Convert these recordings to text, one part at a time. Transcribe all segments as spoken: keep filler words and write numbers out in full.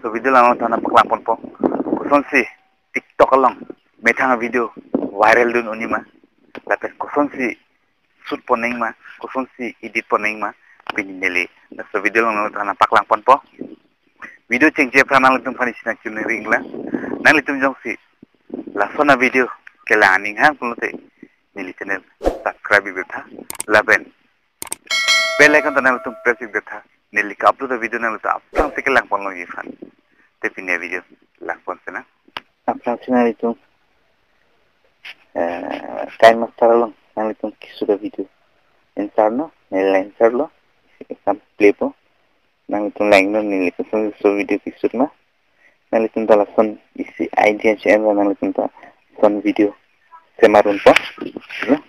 So video along than nangpaklang ponpo. Kosonsi TikTok along methang video viral dun un-e ma, lapen kosonsi shoot pon nang ma, kosonsi edit pon nang ma, pini neli laso video along than nangpaklang ponpo. Video chengji aphrang nanglitum aphan isi nangchiningrila. Nanglitum jongsi lason a-video kelang aning hang pulote neli channel subscribe ik tha, lapen bell icon ta nanglitum press ik tha. Neli ka-upload a-video nanglitum aphrangsi kelang ponlongji aphan. Te pini a-video lang pon sena. Aphrangsi nanglitum, eh, KineMaster along nanglitum keshoot a-video ensar non, neli la ensarlo, kam play po. Nanglitum langnon neli koson so video keshoot ma. Nanglitum ta lason isi idea che-en ra nanglitum ta lason video semar unpo. Ya.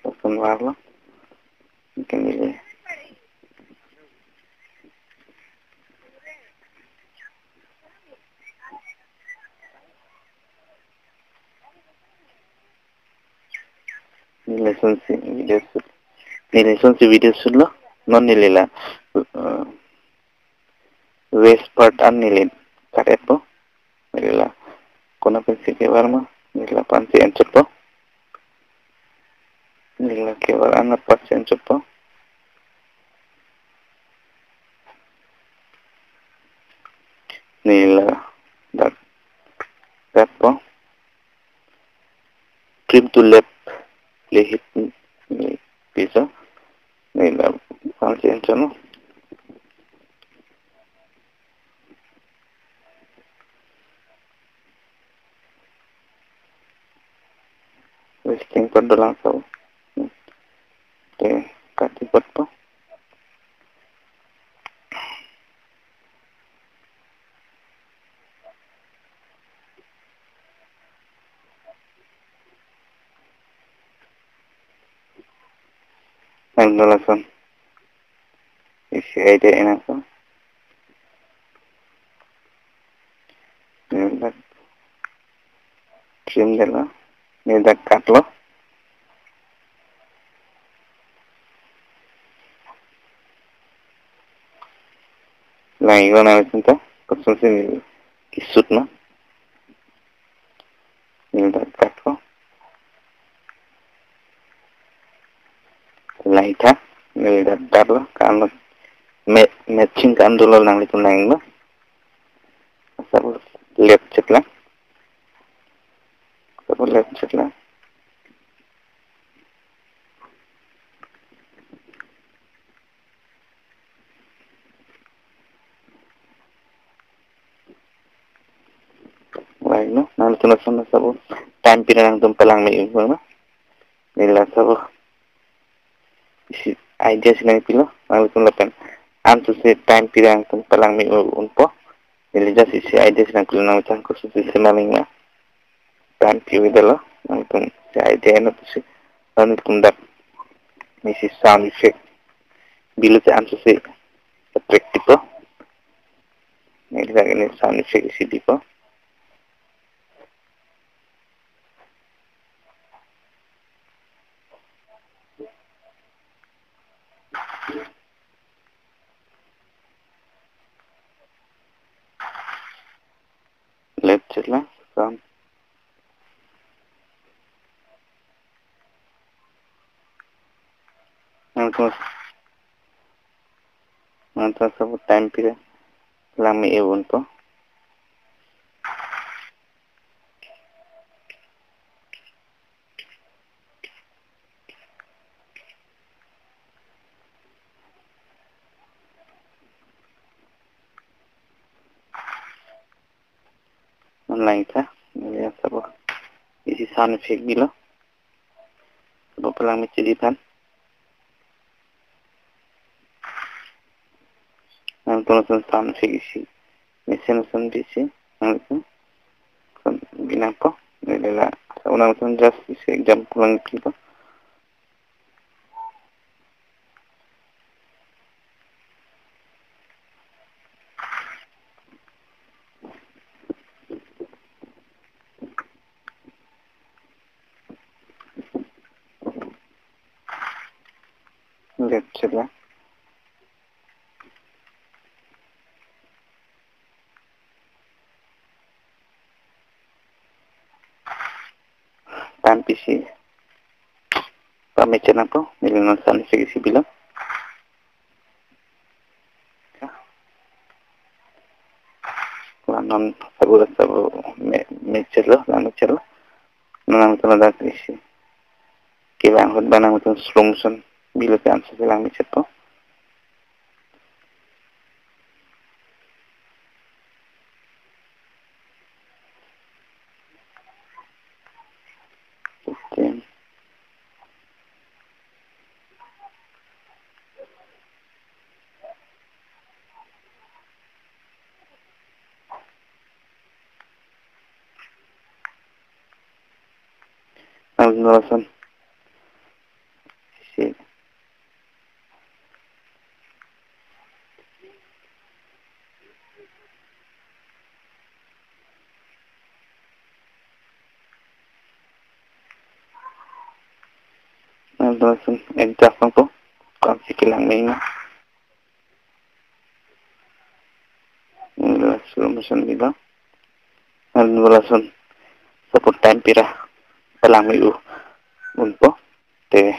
Lason varlo. Ikan ini. Neli lasonsi video shoot. Neli lasonsi video shootlo. Non neli la, eh, waist part an neli cut etpo. Neli la kona pensi kevar ma, neli la pansi enchotpo. Neli la kevar an apar si enchotpo. Neli la dak cut po. Trim to left le hit ni piso. Neli la pansi enchotlo. Waist part dolang so. Te cut ikot po. Nang dolang so. Isi idea enang so. Neli dak trim detlo. Neli dak cut lo. Lang iknon nanglitum ta kosonsi neli keshoot ma. Neli dak cut ko. Lang ik tha, neli dak cut lo, ka-an lo, ma-, matching ka-an dolo nanglitum langnon. Asap left check lang. Asap left check lang. Lang iknon, nanglitum lason asap time pira nangtum palang me-un ma. Neli la asap isi idea si nangpilo, nanglitum lapen ansose time pira nangtum palang me-un unpo. Neli just isi idea si nangpilo, nanglitum kosonsi semar nang ma. Time pi-un detlo, nanglitum isi idea enlo pusi. Nanglitum dak isi sound effect bilo te ansose attractive po. Neli dak ini sound effect isi dipo. Left check lang, sound. Nangtum, nangtum asap time pira lang me-un unpo. Non lang ik tha, neli asap isi sound effect bilo. Asap palang me chiri aphan. Nangtum lason sound effect isi mesen lason bisi nangtum lason bi nangpo. Neli la, asap nangtum just isi example lang ikpo. Left check lang. Pame channel ko, neli non sani segi si bilo. Lanon sabu sabu me, me chelo, lang me chelo. Nanang tala dak isi. Kevang hot banang tun slow motion. Bilo ke ansa selang me chelo. Oke. Nang lason. Si. Nang lason adjust nangpo. Kam si kelang me ma. Nang lason motion bilang. Nang lason support time pira kelang me u unpo. Te,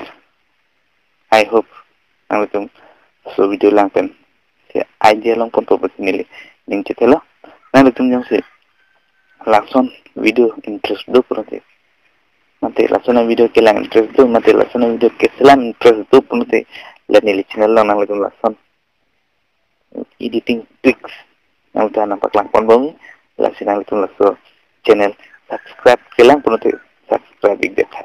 I hope nanglitum laso video lang pen si idea longponpo pusi neli ning chethelo. Nanglitum jongsi lason video interest do pulote, mate lason a-video kelang interest do, mate lason a-video keselam interest do pulote, la neli channel along nanglitum lason editing tricks nangtum nangpaklangpon bom. Lasi nanglitum laso channel subscribe kelang pulote subscribe ik det tha.